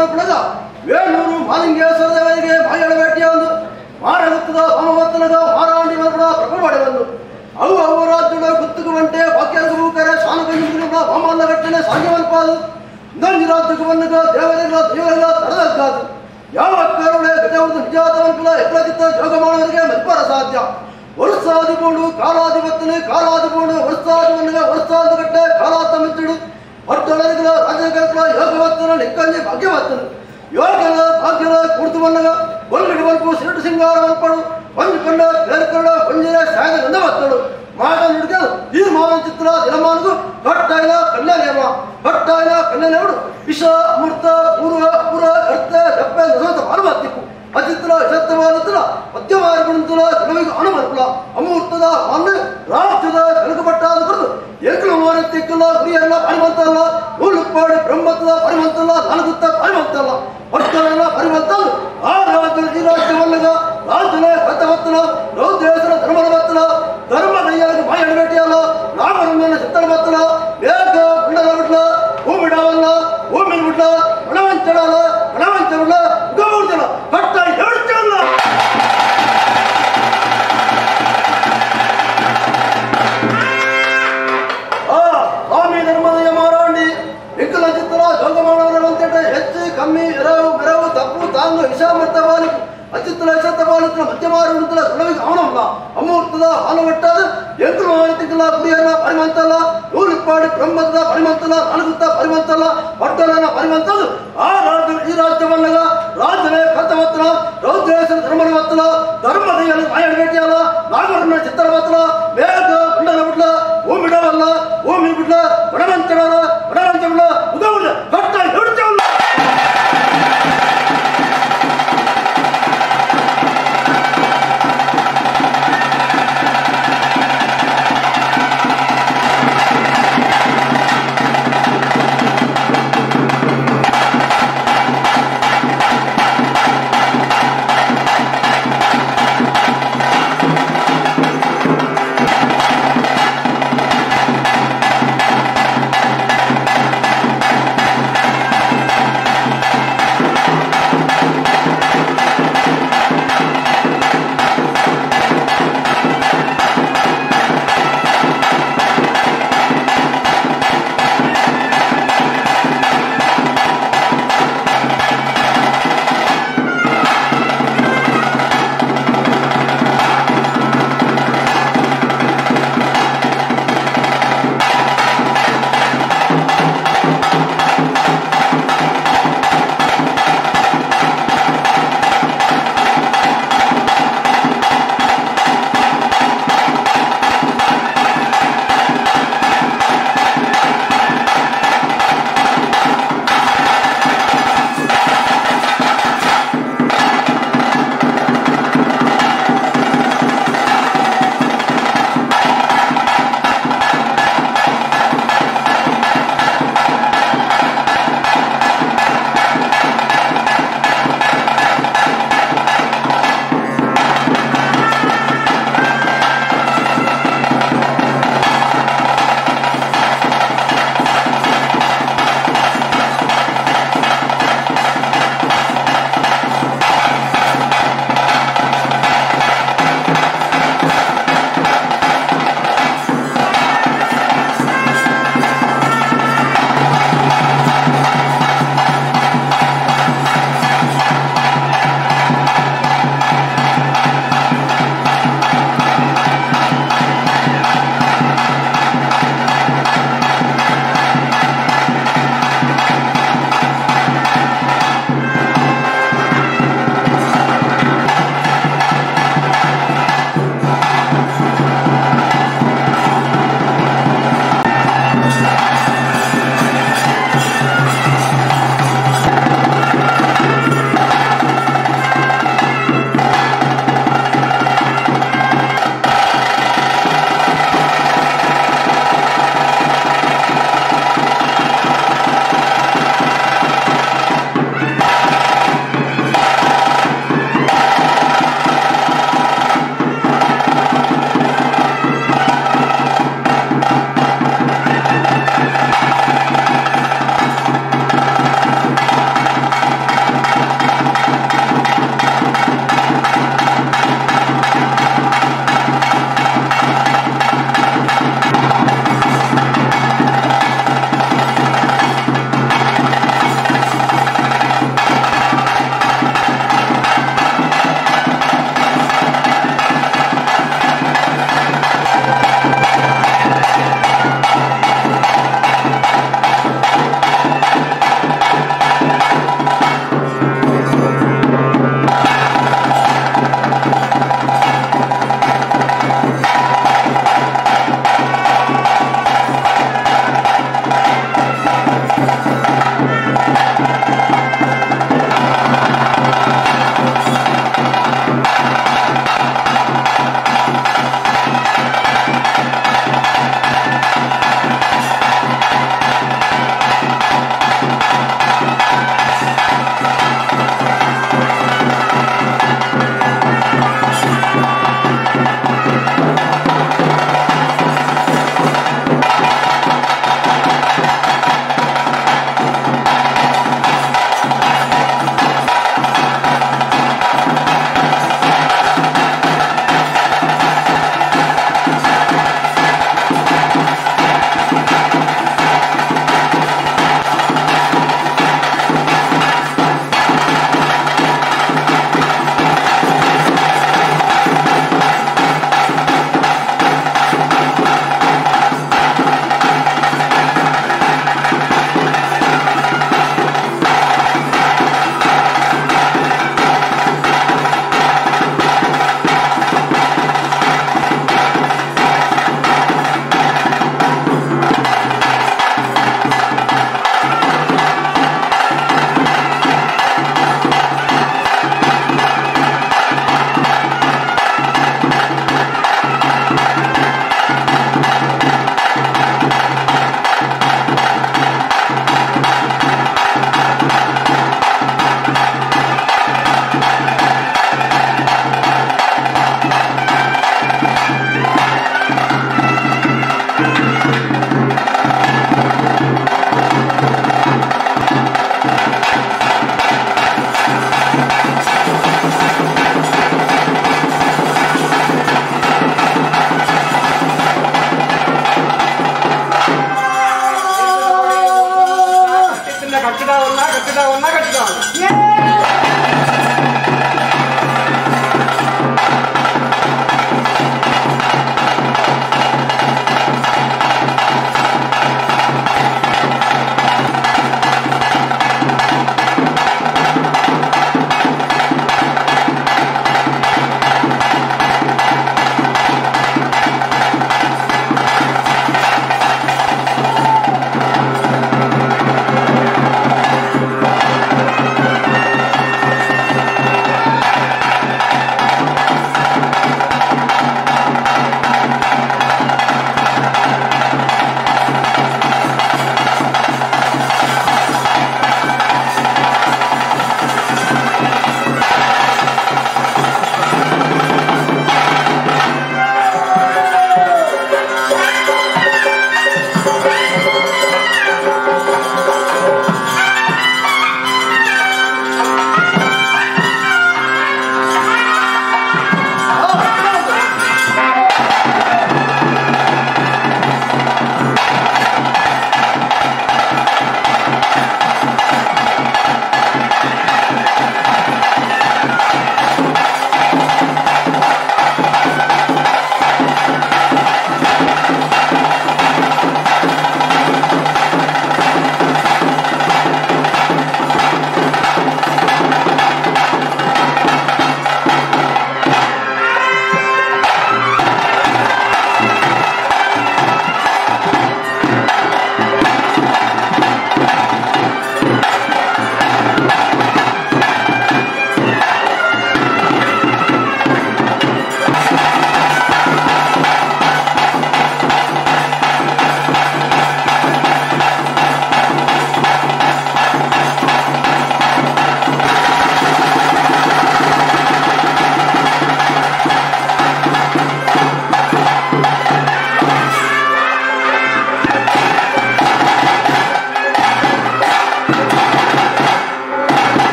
ಮಲ್ಪುಣಗ ವೇಣೂರು ಮಾಲಿಂಗೇಶ್ವರ ದೇವರಿಗೆ ಮಾಯಡ ಭೇಟಿಯ ಒಂದು ಮಾರಗುತ್ತದ ವಾಮವತ್ತನಗ ಮಾರಾಂಡಿ ಮಲ್ಪುಣ ಪ್ರಭು ಅವು ಅವು ರಾಜ್ಯದ ಗುತ್ತುಗುವಂತೆ ವಾಕ್ಯರ ಶಾನುಕಂಜ ವಾಮಲ್ಲ ಗಟ್ಟನೆ ಸಾಂಗ್ಯವಲ್ಪಾದು ನಂಜಿ ರಾಜ್ಯಕ್ಕೆ ಬಂದಾಗ ದೇವರಿಲ್ಲ ದೈವರಿಲ್ಲ ತಡದಕ್ಕಾದು ಯಾವ ಕರುಣೆ ಗಜವುದು ನಿಜಾದವನ್ಕುಲ ಎಕ್ಕಲದಿತ್ತ ಯೋಗ ಮಾಡುವವರಿಗೆ ಮಲ್ಪರ ಸಾಧ್ಯ ವರ್ಷಾದಿಪೋಡು ಕಾಲಾಧಿಪತ್ತನೆ ಕಾಲಾದಿಪೋಡು ವರ್ಷಾದಿವನ್ನಗ ವರ್ಷಾದ ಗಟ್ಟೆ ಕಾಲಾತ ಮಿಚ್ಚುಡು ಪಟ್ಟಣಗಳ ರಾಜಕುಲ ಯೋಗವತ್ತನ ನಿಕ್ಕಂಜಿ ಭಾಗ್ಯವತ್ತನು ಯೋಗದ ಭಾಗ್ಯದ ಕೂಡ್ತು ಬನ್ನಗ ಒಲ್ಲಿಡು ಮಲ್ಪು ಸಿರಟು ಸಿಂಗಾರ ಮಲ್ಪಡು ಒಂಜಿ ಕೊಂಡ ಬೇರ್ಕರಡ ಒಂಜಿನ ಸಾಯದ ಗಂಧವತ್ತಡು ಮಾಟ ನುಡಿದ ಈ ಮಾವನ ಚಿತ್ರ ದಿನಮಾನದು ಕಟ್ಟಾಯಿನ ಕನ್ಯಾನೇಮ ಕಟ್ಟಾಯಿನ ಕನ್ಯಾನೇಮಡು ವಿಷ ಅಮೃತ ಪೂರ್ವ ಪುರ ಅರ್ಥ ದಪ್ಪೆ ನಸಂತ ಮಾನವತ್ತಿಕ್ಕು ಅಚಿತ್ರ ಯಶತ್ವವಾದತ್ರ ಮಧ್ಯಮಾರ್ಗುಣಂತಲ ಜನವಿಗೆ ಅನುಮಲ್ಪುಲ ಅಮೂರ್ತದ ಅನ್ನ ರಾಜ್ಯದ ಕನಕಪಟ್ಟಾದ ಬರೆದು ಏಕಲ ಮಾರತ್ತಿಕ್ಕಲ್ಲ ಗುರಿಯಲ್ಲ ಪರಿಮಂತಲ್ಲ ಉಳುಪಾಡಿ ಬ್ರಹ್ಮತ್ವ ಪರಿಮಂತಲ್ಲ ನಾನಗುತ್ತ ಪರಿಮಂತಲ್ಲ ಪಟ್ಟಣ ಪರಿಮಂತಲ್ಲ ಆ ರಾಜ್ಯ ಈ ರಾಜ್ಯವಲ್ಲಗ ರಾಜನ ಕಥವತ್ತನ ರೌದ್ರೇಶ್ವರ ಧರ್ಮದ ಬತ್ತನ ಧರ್ಮ ಕೈಯಾಗಿ ಬಾಯಿ ಅಡಬೇಟಿಯಲ್ಲ ನಾಗರನ್ನ ಚಿತ್ತನ ಬತ್ತನ ಬೇಗ ಗುಂಡಲ ಬಿಟ್ಲ ಹೂ ಬಿಡವಲ್ಲ ಹೂ ಮೇಲ್ ಬಿಟ್ಲ ಮಣವಂಚಡಲ್ಲ ಮಣವಂಚರುಳ್ಳ ಗೌರ್ಜನ ಕಟ್ಟ ಹೇಳ್ಚಲ್ಲ ಆ ಸ್ವಾಮಿ ಧರ್ಮದಯ ಮಾರಾಂಡಿ ಎಂಕಲ ಚಿತ್ರ ಜೋಗಮಾನವರಂತೆ ಹೆಚ್ಚು ಕಮ್ಮಿ ಎರವು ಮೆರವು ತಪ್ಪು ತಾಂಗು ಇಶಾಮರ್ತವಾಲಿ ಅಚಿತ್ರ ಇಶತವಾಲತ್ರ ಮಧ್ಯಮಾರುಣತಲ ಸುಳವಿಗೆ ಅವನಲ್ಲ ಅಮೂರ್ತದ ಹಾಲುವಟ್ಟಾದ ಎಂಕಲು ಮಾನತಿಕಲ ಗುರಿಯನ್ನ ಪರಿಮಂತಲ್ಲ ನೂರುಪಾಡಿ ಬ್ರಹ್ಮದ ಪರಿಮಂತಲ್ಲ ನಾನಗುತ್ತ ಪರಿಮಂತಲ್ಲ ಪಟ್ಟಣನ ಪರಿಮಂತಲ್ಲ ಆ ರಾಜ್ಯ ಈ ರಾಜ್ಯವಲ್ಲಗ ರಾಜನೇ ಕರ್ತವತ್ತನ ರೌದ್ರೇಶ್ವರ ಧರ್ಮನ ಬತ್ತಲ ಧರ್ಮದೆಯಲ್ಲಿ ಮಾಯಡ ಭೇಟಿಯಲ್ಲ ನಾಗರನ್ನ ಚಿತ್ತರ ಬತ್ತಲ ಮೇಘ ಗುಂಡಲ ಬಿಡ್ಲ ಓಂ ಬಿಡವಲ್ಲ ಓಂ ಬಿಡ್ಲ ಬಡವಂಚಡ ಬಡವಂಚ ಬಿಡ್ಲ ಉದೌಡ ಕಟ್ಟ ಹಿಡ್ಚವಲ್ಲ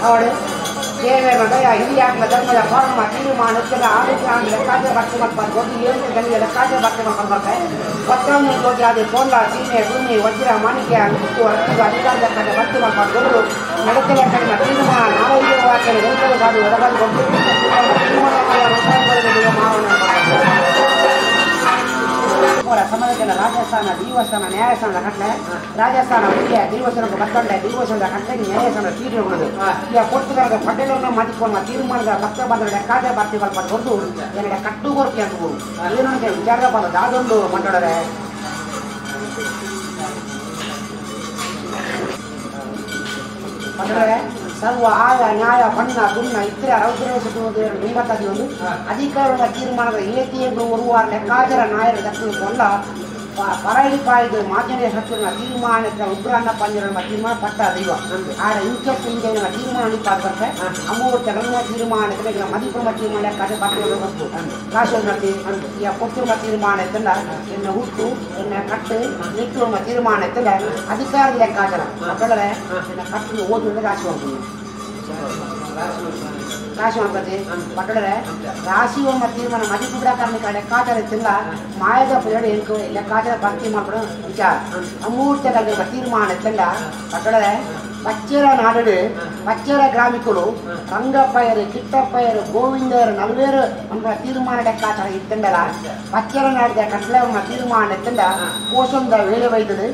ಅವಳು ದೇವೇಗೌಡ ಹಿರಿಯಾಗ್ಲ ಧರ್ಮದ ಫಾರ್ಮ ತೀರ್ಮಾನಕ್ಕೆ ಆರೋಗ್ಯ ಲೆಕ್ಕಾಚಾರ ಭಕ್ತಿ ಮಾಡ್ಬಾರ್ದು ಹೋಗಿ ಏನು ಗಣಿಗೆ ಲೆಕ್ಕಾಚಾರ ಭಕ್ತಿ ಮಾಡ್ಕೊಂಡು ಬರ್ತಾರೆ ಪತ್ರವನ್ನು ಹೋಗಿ ಅದೇ ಕೋಲ ಸೀಮೆ ಭೂಮಿ ವಜ್ರ ಮಾಣಿಕ್ಯ ಮುತ್ತು ರಕ್ತದ ಅಧಿಕಾರ ಲೆಕ್ಕಾಚಾರ ಭಕ್ತಿ ಮಾಡ್ಬಾರ್ದು ನಡತೆ ಲೆಕ್ಕ ತೀರ್ಮಾನ ನಾಲ್ಕು ವಾಕ್ಯ ರೈತರ ಗಾಡಿ ಒಳಗಾಗಿ ಕೊಟ್ಟು ತೀರ್ಮಾನ ಸಮಾಜದ ರಾಜಸ್ಥಾನ ದೇವಸ್ಥಾನ ನ್ಯಾಯಸ್ಥಾನದ ಕಟ್ಲೆ ರಾಜಸ್ಥಾನ ಮುಖ್ಯ ದೇವಸ್ಥಾನಕ್ಕೆ ಬತ್ತಂಡೆ ದೇವಸ್ಥಾನದ ಕಟ್ಲೆ ನ್ಯಾಯಸ್ಥಾನ ತೀರ್ಮಾನದು ಈಗ ಕೊಡ್ತದಾಗ ಪಟೇಲನ್ನು ಮಾತಿಕೊಂಡು ತೀರ್ಮಾನದ ಭಕ್ತ ಬಂದ ಲೆಕ್ಕಾಚಾರ ಭಕ್ತಿ ಕೊಟ್ಟು என்னோட ಕಟ್ಟುಗೋರ್ಕೆ ಅಂತ ಏನು ವಿಚಾರ ಬಂದ ದಾದೊಂದು ಮಂಡಳರೆ ಮಂಡಳರೆ ಸರ್ವ ಆಯ ನ್ಯಾಯ ಬಣ್ಣ ಗುಣ್ಣ ಇತರ ರೌದ್ರ ನುಂಬತ್ತಾದಿ ಒಂದು ಅಧಿಕಾರದ ತೀರ್ಮಾನದ ಏತಿಯನ್ನು ಒರುವ ಲೆಕ್ಕಾಚಾರ ನಾಯರ ದಕ್ಕಲ್ಲ ಪರಳಿಪಾಯ್ದು ಮಾಜನೆಯ ಸತ್ತಿನ ತೀರ್ಮಾನದ ಉಗ್ರಾನ್ನ ಪಂಜರ ತೀರ್ಮಾನ ಪಟ್ಟ ದೈವ ಆಡ ಇಂಚಕ್ಕೆ ಇಂಜನ ತೀರ್ಮಾನ ನಿಪ್ಪಾದ ಬರ್ತೆ ಅಮೂರ್ತ ಗಣ್ಯ ತೀರ್ಮಾನಕ್ಕೆ ಮದಿಪುರ ತೀರ್ಮಾನ ಲೆಕ್ಕಾಚಾರ ಪಟ್ಟ ವಸ್ತು ಕಾಶಿ ಈಗ ಕೊಟ್ಟಿರುವ ತೀರ್ಮಾನ ಎತ್ತಲ್ಲ ಎನ್ನ ಹುಟ್ಟು ಎನ್ನ ಕಟ್ಟು ನಿಟ್ಟುವ ತೀರ್ಮಾನ ಎತ್ತಲ್ಲ ಅಧಿಕಾರದ ಲೆಕ್ಕಾಚಾರ ಮಕ್ಕಳೇ ಎನ್ನ ಕಟ್ಟು ಓದುವಂತ ರಾಶಿ ಹೋಗ್ತೀನಿ ರಾಶಿ ಮಾಡ್ಕೊತಿ ಪಟ್ಟಣರೆ ರಾಶಿ ಒಮ್ಮ ತೀರ್ಮಾನ ಮದಿಪು ಬಿಡಕಾರಣಿಕ ಲೆಕ್ಕಾಚಾರ ಇತ್ತಿಲ್ಲ ಮಾಯದ ಪೇಡು ಎಂಕು ಲೆಕ್ಕಾಚಾರ ಭರ್ತಿ ಮಾಡ್ಕೊಡೋ ವಿಚಾರ ಅಮೂರ್ತ ತೀರ್ಮಾನ ಇತ್ತಿಲ್ಲ ಪಟ್ಟಣರೆ ಪಚ್ಚೇರ ನಾಡು ಪಚ್ಚೇರ ಗ್ರಾಮಿಕರು ರಂಗಪ್ಪಯ್ಯರು ಕಿಟ್ಟಪ್ಪಯ್ಯರು ಗೋವಿಂದಯರು ನಲ್ವೇರು ನಮ್ಮ ತೀರ್ಮಾನ ಲೆಕ್ಕಾಚಾರ ಇತ್ತಂಡಲ ಪಚ್ಚೇರ ನಾಡಿದ ಕಟ್ಲೆ ತೀರ್ಮಾನ ಇತ್ತಂಡ ಕೋಸೊಂದ ವೇಳೆ ವೈದದು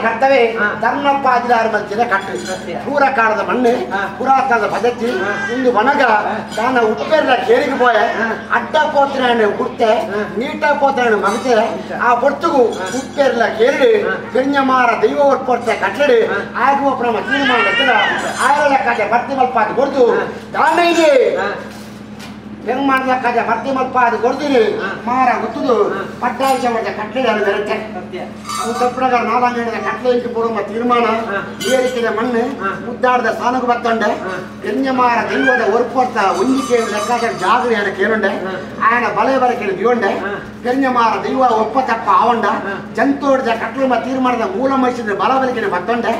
ಕರ್ತವೆ ಧರ್ಮಪ್ಪಾದಿದಾರ ಮಧ್ಯದ ಕಟ್ಟು ಪೂರ ಕಾಲದ ಮಣ್ಣು ಪುರಾತನದ ಪದ್ಧತಿ ಇಂದು ವನಗ ತಾನ ಉಪ್ಪೆರ್ನ ಕೇರಿಗೆ ಪೋಯ ಅಡ್ಡ ಪೋತನ ಕುರ್ತೆ ನೀಟ ಪೋತನ ಮಗತೆ ಆ ಪೊರ್ತುಗು ಉಪ್ಪೆರ್ಲ ಕೇರಿ ಪೆಂಜಮಾರ ದೈವ ಒರ್ಪೊರ್ತೆ ಕಟ್ಲಡು ಆಗುವ ಪ್ರಮ ತೀರ್ಮಾನ ಆಯರ ಲೆಕ್ಕಾಚ ಭರ್ತಿ ಮಲ್ಪಾದಿ ಕೊಡ್ದು ದಾನ ಇದೆ பெருமாள் கதை மத்தி மல்பாது கொடுத்துரு மாற குத்துது பட்டாட்சி அவருடைய கட்டளை அது வெறுத்த ತಪ್ಪಡಗ ನಾಲ್ಕು ಕಟ್ಲೆಗೆ ಪೂರ್ವ ತೀರ್ಮಾನ ಏರಿಕೆದ ಮಣ್ಣು ಮುದ್ದಾಡದ ಸಾನకు ಬತ್ತೊಂಡೆ పెంజమార దైవದ ಒರ್ಪೊರ್ತ ಒಂಜಿಕೆ ಲೆಕ್ಕಾಚಾರ ಜಾಗೃತಿ ಕೇಳುಂಡೆ ఆయన ಬಲೆ ಬಲ ಕೇಳಿ ದಿಯೊಂಡೆ పెంజమార ದೈವ ಒಪ್ಪ ತಪ್ಪ ಆವಂಡ ಜಂತೋಡದ ಕಟ್ಲು ತೀರ್ಮಾನದ ಮೂಲ ಮೈಸಿದ ಬಲ ಬಲಿಕೆ ಬತ್ತೊಂಡೆ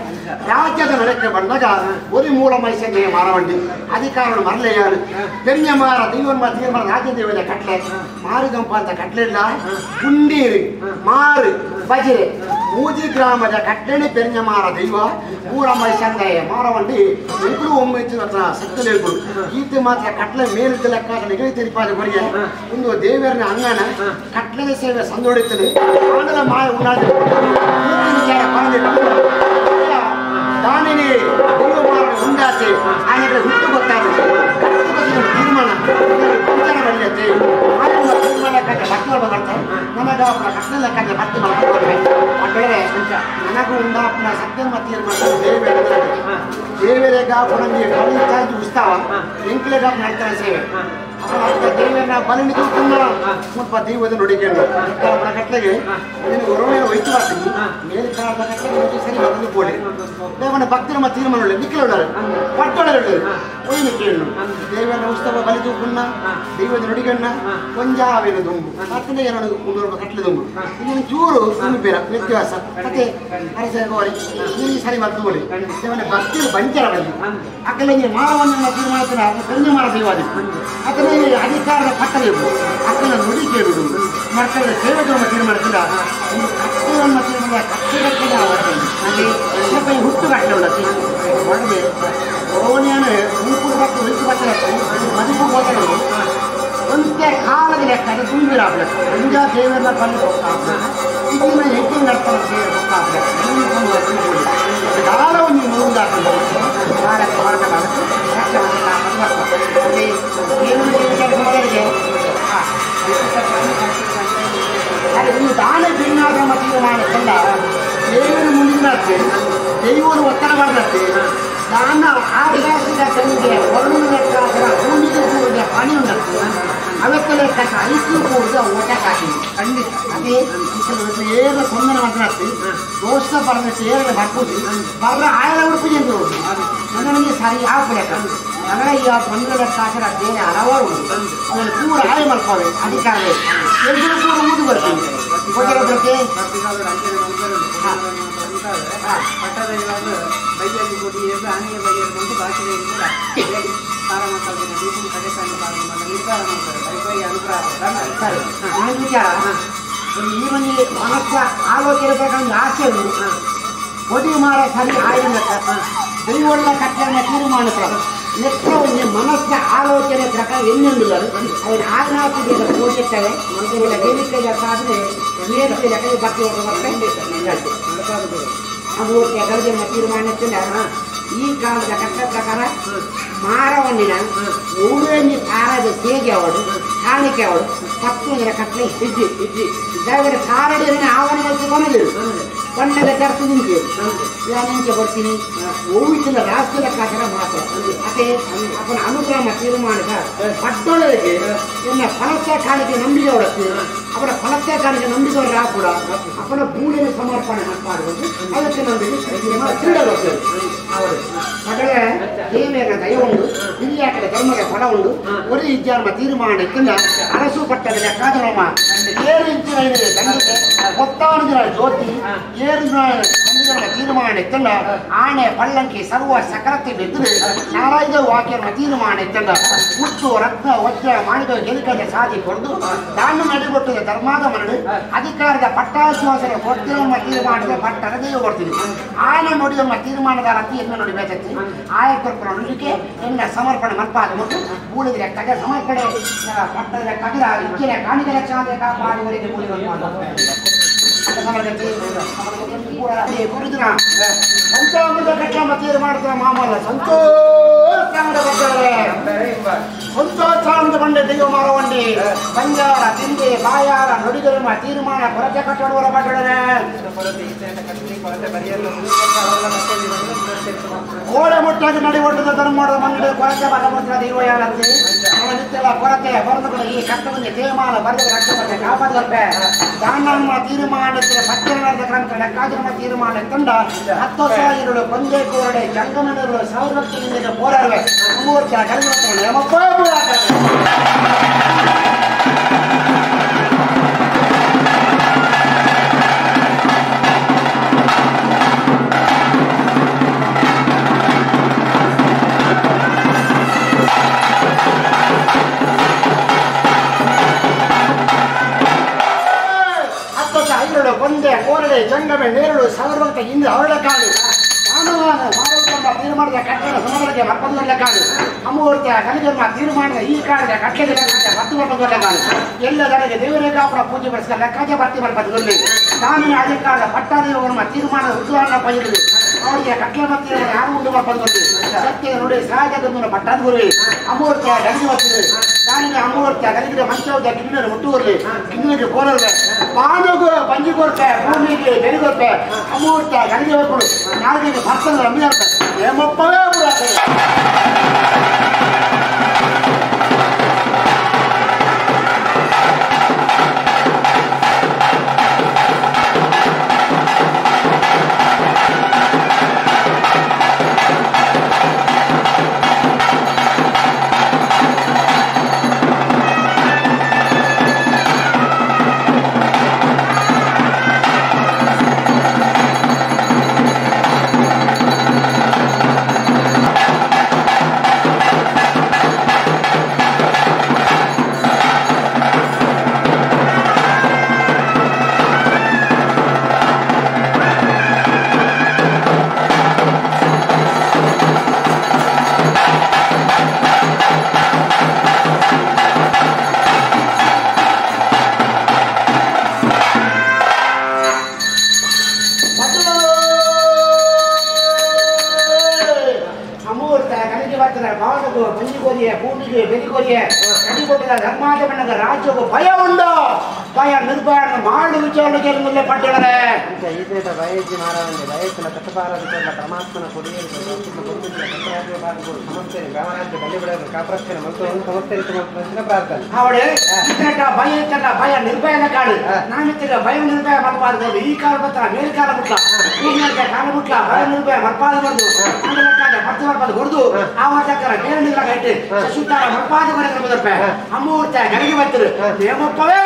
ರಾಜ್ಯದ ನಡೆಕೆ ಬಂದಾಗ ஒரு ಮೂಲ ಮೈಸಂಗೆ ಮಾರವಂಡಿ ಅಧಿಕಾರ ಮರಲೆಯಾರು பெரியமாರ ದೈವನ್ಮ ತೀರ್ಮಾನ ರಾಜ್ಯ ದೈವದ ಕಟ್ಲೆ ಮಾರಿಗಂಪ ಅಂತ ಕಟ್ಲೆ ಇಲ್ಲ ಗುಂಡೀರು ಮಾರು ಬಜಿರೆ ಮೂಜಿ ಗ್ರಾಮದ ಕಟ್ಲೆನೆ ಪೆರಿಯಮಾರ ದೈವ ಪೂರ ಮೈಸಂಗೆ ಮಾರವಂಡಿ ಎಂಕುಲು ಒಮ್ಮೆ ಸತ್ತಲೇಗಳು ಈತ ಮಾತ್ರ ಕಟ್ಲೆ ಮೇಲಿದ್ದ ಲೆಕ್ಕ ನಿಗದಿ ತಿರುಪಾದ ಕೊರಿಗೆ ಒಂದು ದೇವರನ ಅಂಗಣ ಕಟ್ಲೆದ ಸೇವೆ ಸಂದೋಡಿತ್ತದೆ ಆಂಡಲ ಮಾಯ ಉಂಡಾದ ವಿಚಾರ ದಾನಿನೇ ದೈವ ಮಾರನ ಉಂಡಾತೆ ಆನೆಗಳ ಹುಟ್ಟು ಗೊತ್ತಾಗುತ್ತೆ ತೀರ್ಮಾನ ಪಂಚನ ಬಳಿಯತ್ತೆ ಮಾಯಮ್ಮ ತೀರ್ಮಾನ ಲೆಕ್ಕ ಭಕ್ತಿ ಬರ್ತಾರೆ ನನಗ ಅವನ ಕಟ್ಟಲೆ ಲೆಕ್ಕ ಭಕ್ತಿ ಮಾಡ್ತಾರೆ ಅಂತೇಳಿದ್ರೆ ನನಗೂ ಉಂಡಾಪನ ಸತ್ಯಮ ತೀರ್ಮಾನ ದೇವೇರ ದೇವರೇಗ ಪುನಂಗಿ ಕಳಿತಾಗಿ ಉತ್ಸವ ಎಂಕ್ಲೆಗ ನಡ್ತಾರೆ ಸೇವೆ ದೇವರನ್ನ ಬಲಿನಿ ತೂಕನ್ನ ಮುಲ್ಪ ದೈವದ ನುಡಿಗೆಂಡು ಅವನ ಕಟ್ಲೆಗೆ ನಿನಗೆ ಹೊರಮೇಲೆ ಒಯ್ತು ಬರ್ತೀನಿ ಮೇಲೆ ಕಾಲದ ಕಟ್ಲೆಗೆ ಸರಿ ಬದಲು ಬೋಳಿ ದೇವನ ಭಕ್ತರ ತೀರ್ಮಾನ ನಿಕ್ಕಲೊಡರು ಪಟ್ಟೊಡರು ಒಯ್ನು ಕೇಳು ದೇವನ ಉತ್ಸವ ಬಲಿ ತೂಕನ್ನ ದೈವದ ನುಡಿಗಣ್ಣ ಕೊಂಜಾವೇನು ದುಂಬು ಹತ್ತನೇ ಎರಡು ಮುನ್ನೂರು ಕಟ್ಲೆ ದುಂಬು ಇನ್ನೊಂದು ಚೂರು ಬೇರ ವ್ಯತ್ಯಾಸ ಮತ್ತೆ ಅರಸ ಗೋರಿ ನೀನು ಸರಿ ಬರ್ತು ಬೋಳಿ ದೇವನ ಭಕ್ತಿರು ಬಂಚರ ಬಲ್ಲಿ ಅಕ್ಕಲಂಗೆ ಮಾರವನ್ನ ತೀರ್ಮಾನ ಕನ್ಯೆ ಮಾರ ದೈವಾದಿ ಅದನ್ನೇ ಅಧಿಕಾರದ ಪಟ್ಟಲೇವು ಅಕ್ಕನ ನುಡಿ ಕೇಳುವುದು ಮಕ್ಕಳ ಸೇವೆಗಳ ತೀರ್ಮಾನದಿಂದ ಒಂದು ಕಟ್ಟೆಯನ್ನು ತೀರ್ಮಾನ ಕಟ್ಟೆ ಕಟ್ಟೆ ಹುಟ್ಟು ಕಟ್ಟೆ ಒಳಗೆ ರೋಣಿಯನ್ನು ಮೂಪು ಬಟ್ಟೆ ಉಳಿತು ಬಟ್ಟೆ ಮದುಪು ಹೋದರು ಒಂದೇ ಕಾಲದ ಲೆಕ್ಕ ಅದು ತುಂಬಿರಾಬ್ಲೆ ಒಂಜ ದೇವರ ಪಲ್ಲೆ ಹೋಗ್ತಾಬ್ಲೆ ಇದನ್ನ ಹೆಚ್ಚಿನ ನಡ್ತಾರೆ ಸೇವೆ ಹೋಗ್ತಾಬ್ಲೆ ಕಾಲ ಒಂದು ಮುಂದಾಕೊಂಡು ಭಾರತ ಹೊರಟು ದಾನ ಭಿನ್ನಾದ ತೀರ್ಮಾನಕ್ಕಲ್ಲ ದೇವರು ಮುಂದಿನತ್ತೆ ದೈವರು ಒತ್ತಡ ಮಾಡತ್ತೆ ದಾನ ಆಕಾಶದ ಕಣ್ಣಿಗೆ ವರುಣ ಲೆಕ್ಕಾಚಾರ ಭೂಮಿಗೆ ಕೂಡಿದ ಪಾಣಿ ಉಂಟು ಅವಕ್ಕೆ ಲೆಕ್ಕಾಚಾರ ಐಕ್ಯೂ ಕೂಡಿದ ಓಟ ಕಾಟಿ ಖಂಡಿತ ಅದೇ ಏನು ತೊಂದರೆ ಮಾತನಾಡ್ತಿ ದೋಷ ಪರಮೇಶ್ವರ ಏನ ಬರ್ಪೂಜಿ ಬರ್ರ ಆಯಲ ಉಡುಪು ಜನರು ನನಗೆ ಸರಿ ಆಪು ಲೆಕ್ಕ ನನಗೆ ಈ ತೊಂದರೆ ಲೆಕ್ಕಾಚಾರ ಬೇರೆ ಹಲವಾರು ಉಂಟು ಅವನು ಪೂರ ಆಯ ಮಲ್ಕೋವೆ ಅಧಿಕಾರವೇ ಎಲ್ಲರೂ ಕೂಡ ಊದು ಬರ್ತೀನಿ ಗೊತ್ತಿರೋ ಬರ್ತೆ ಸರಿ ನಾನು ವಿಚಾರ ಈ ಒಂದು ಮನಸ್ಸ ಆಲೋಚನೆ ಪ್ರಕಾರ ಒಂದು ಆಸೆ ಉಂಟು ಒಡಿ ಮಾರ ಸರಿ ಆಯಿಲ್ಲ ದೈವಳ್ಳ ಕಟ್ಟೆಯನ್ನು ತೀರ್ಮಾನ ನೆಟ್ಟ ಒಂದು ಮನಸ್ಸಿನ ಆಲೋಚನೆ ಪ್ರಕಾರ ಎನ್ನೆಂದಿಲ್ಲ ಅವನ ಆಜ್ಞಾತಿ ಪೋಷಿಸ್ತವೆ ದೇವಿಕೆ ಸಾಧನೆ ನೇರಕ್ಕೆ ಭಕ್ತಿ ಅದು ಗರ್ಜನ ತೀರ್ಮಾನ ಈ ಕಾಲದ ಕಟ್ಟ ಪ್ರಕಾರ ಮಾರವನ್ನಿನ ಊರಲ್ಲಿ ಸಾರದ ಸೇಗೆ ಅವಳು ಕಾಣಿಕೆ ಅವಳು ಪತ್ತು ಅಂದ್ರೆ ಕಟ್ಲೆ ಇಜ್ಜಿ ಇಜ್ಜಿ ದಯವಿಡ ಸಾರಡಿಯನ್ನು ಆವರಣ ಕೊನೆದಿರು ಬಣ್ಣದ ಚರ್ಚೆ ನಿಂತು ನಿಂಚೆ ಬರ್ತೀನಿ ಹೂವಿನ ರಾಷ್ಟ್ರದ ಕಾಸರ ಮಾತ್ರ ಅದೇ ಅವನ ಅನುಕ್ರಮ ತೀರ್ಮಾನದ ಪಟ್ಟೊಳಗೆ ಎನ್ನ ಫಲಕ್ಕೆ ಕಾಣಿಕೆ ನಂಬಿಕೆ ಅವಳಕ್ಕೆ ಅವರ ಫಲಕ್ಕೆ ಕಾಣಿಕೆ ನಂಬಿದವರ ಕೂಡ ಅವನ ಭೂಮಿಯನ್ನು ಸಮರ್ಪಣೆ ಮಾಡಬಹುದು ಅದಕ್ಕೆ ನಂಬಿಕೆ ಕ್ರೀಡೆ ಅವರು ಪಡಳೆ ದೇವೇರ ದಯ ಉಂಡು ಹಿರಿಯಾಕಡೆ ಧರ್ಮದ ಫಲ ಉಂಡು ഒരു ಇಜ್ಜಾರ್ಮ ತೀರ್ಮಾನ ಇತ್ತಿಲ್ಲ ಅರಸು ಪಟ್ಟದ ಲೆಕ್ಕಾಚಾರಮ ಏಳು ಇಂಚಿನ ದಂಡಿಗೆ ಒತ್ತಾನು ಜ್ಯೋತಿ ಏಳು ತೀರ್ಮಾನ ಇತ್ತಲ್ಲ ಆಣೆ ಪಲ್ಲಂಕಿ ಸರ್ವ ಸಕಲತೆ ಬೆದ್ದು ನಾರಾಯಣ ವಾಕ್ಯ ತೀರ್ಮಾನ ಇತ್ತಲ್ಲ ಮುತ್ತು ರತ್ನ ವಜ್ರ ಮಾಣಿಕ ಗೆಲುಕದ ಸಾಧಿ ಕೊಡದು ದಾನ ನಡೆಗೊಟ್ಟದ ಧರ್ಮಾದ ಮರಳು ಅಧಿಕಾರದ ಪಟ್ಟಾಶ್ವಾಸನ ಕೊಡ್ತಿರೋ ತೀರ್ಮಾನದ ಪಟ್ಟದ ದೈವ ಕೊಡ್ತೀವಿ ಆನೆ ನೋಡಿದ ತೀರ್ಮಾನದ ರತಿ ಎನ್ನ ನೋಡಿ ಬೇಕತ್ತಿ ಆಯ ಕೊರ್ಪಣ ನುಡಿಕೆ ಎನ್ನ ಸಮರ್ಪಣೆ ಮಲ್ಪಾದ ಮತ್ತು ಬೂಳಿದ್ರೆ ಕಗ ಸಮರ್ಪಣೆ ಪಟ್ಟದ ಕಗರ ಇಕ್ಕಿನ ಕಾಣಿಕೆ ಲಕ್ಷಣ ಕಾಪಾಡುವವರಿಗೆ ಬೂಳಿ ಪಂಚಾಮೃತ ಕಟ್ಟ ತೀರ್ಮಾನ ಮಾಮಲ್ಲ ಸಂತೋಷ ಸಂತೋಷಾನಂದ ಬಂಡೆ ದೈವ ಮಾರವಂಡಿ ಬಂಜಾರ ತಿಂಡಿ ಬಾಯಾರ ನುಡಿಗಲ್ಮ ತೀರ್ಮಾನ ಕೊರತೆ ಕಟ್ಟಡುವರ ಪಟ್ಟಡನೆ ಕೋಡೆ ಮುಟ್ಟಾಗಿ ನಡೆಯುವಂಟದ ಧರ್ಮದ ಮನ್ನಡೆ ಕೊರತೆ ಬರಬರ್ತ ದೈವ ಯಾರಂತೆ ನಿತ್ಯಲ ಕೊರತೆ ಬರೆದುಕೊಂಡು ಈ ಕಟ್ಟವನ್ನು ತೀರ್ಮಾನ ಬರೆದ ರಕ್ಷಪಟ್ಟೆ ಕಾಪಾಡಲ್ಪೆ ದಾನಮ್ಮ ತೀರ್ಮಾನಕ್ಕೆ ಸತ್ಯನಾರದ ಕ್ರಮಕ್ಕೆ ಲೆಕ್ಕಾಜನ ತೀರ್ಮಾನ ತಂಡ 10 ಸಾವಿರಗಳು ಕೊಂದೆ ಕೋರಡೆ ಜಂಗಮನರು ಸಾವಿರಕ್ಕೆ ಹೋರಾಡುವೆ ಮೂರ್ತಿ ಕಲಿಯುತ್ತ ಕೊಂದೆ ಕೋರಡೆ ಜಂಗಮೆ ನೇರಳು ಸಾವಿರ ಹಿಂದೆ ಅವಳ ಕಾಡು ತೀರ್ಮಾನದ ಕಟ್ಟಡ ಸಮರಕ್ಕೆ ಮತ್ತೊಂದೊಳ್ಳೆ ಕಾಡು ಅಮೂರ್ತಿಯ ಕಲಿಜನ್ಮ ತೀರ್ಮಾನದ ಈ ಕಾಡಿನ ಕಟ್ಟೆಗೆ 10 ವರ್ಷದೊಳ್ಳೆ ಕಾಡು ಎಲ್ಲ ನನಗೆ ದೇವರೇ ಕಾಪುರ ಪೂಜೆ ಬಡಿಸಿದ ಲೆಕ್ಕಾಚೆ ಬರ್ತಿ ಬರ್ಪದಲ್ಲಿ ನಾನು ಅಧಿಕಾರದ ಪಟ್ಟಾದೇವರ್ಮ ತೀರ್ಮಾನದ ಉದ್ಧಾರಣ ಪಡೆಯಲು ಅವರಿಗೆ ಕಟ್ಟಲೆ ಮತ್ತೆ ಯಾರು ಉಂಟು ಬರ್ಪದಲ್ಲಿ ಸತ್ಯ ನೋಡಿ ಸಹಜ ಪಟ್ಟಾದ ಗುರಿ ಅಮೂರ್ತಿಯ ಗಣಿಗೆ ಬರ್ತಿದೆ ನಾನು ಅಮೂರ್ತಿಯ ಗಣಿಗೆ ಮಂಚದ ಕಿನ್ನರು ಹುಟ್ಟುವರ್ಲಿ ಕಿನ್ನರಿಗೆ ಕೋರಲ್ವೆ ಪಾನುಗು ಪಂಜಿ ಕೊರ್ತೆ ಭೂಮಿಗೆ ಬೆಳಿಗೊರ್ತೆ ಅಮೂರ್ತಿಯ ಗಣಿಗೆ ಹೋಗ್ಕೊಡು ನಾಲ್ಕೈದು ಭರ್ತನ ರಮ್ಯ ಹೇಮಪ್ಪವೇ ಭಯ ನಿರ್ಭಯ ಮಾಡು ವಿಚಾರಣೆ ಪಡ್ಡರೆ ಈತೇಟ ಬಯಜಿ ಮಾರಾವಂದೆ ಬಯಸಿನ ಕಟ್ಟಪಾರದ ಪರಮಾತ್ಮನ ಕೊಡಿಯೇರಿದ ಸಮಸ್ಯೆ ಗ್ರಾಮರಾಜ್ಯ ಬಲಿ ಕಾಪ್ರಸ್ಥೆನ ಮತ್ತು ಒಂದು ಸಮಸ್ಯೆ ಪ್ರಾರ್ಥನೆ ಅವಳು ಈತೇಟ ಭಯ ಇತ್ತಲ್ಲ ಭಯ ನಿರ್ಭಯನ ಕಾಡು ನಾನಿತ್ತಿಗ ಭಯ ನಿರ್ಭಯ ಮಲ್ಪಾದ ಈ ಕಾಲ ಬತ್ತ ಮೇಲ್ ಕಾಲ ಮುಟ್ಲ ಕಾಲ ಮುಟ್ಲ ಭಯ ನಿರ್ಭಯ ಮಲ್ಪಾದ ಬಂದು ಕಾಲ ಮತ್ತೆ ಮಲ್ಪಾದ ಹೊಡೆದು ಆ ವರ್ಷಕ್ಕರ ಮೇಲ್ ನಿಲ್ಲ ಕಟ್ಟಿ ಸುತ್ತಾರ ಮಲ್ಪಾದ ಬರೆದ್ರೆ ಅಮ್ಮೂರ್ತ ಗಡಿಗೆ ಬರ್ತಿರು ನೇಮಪ್ಪವೇ.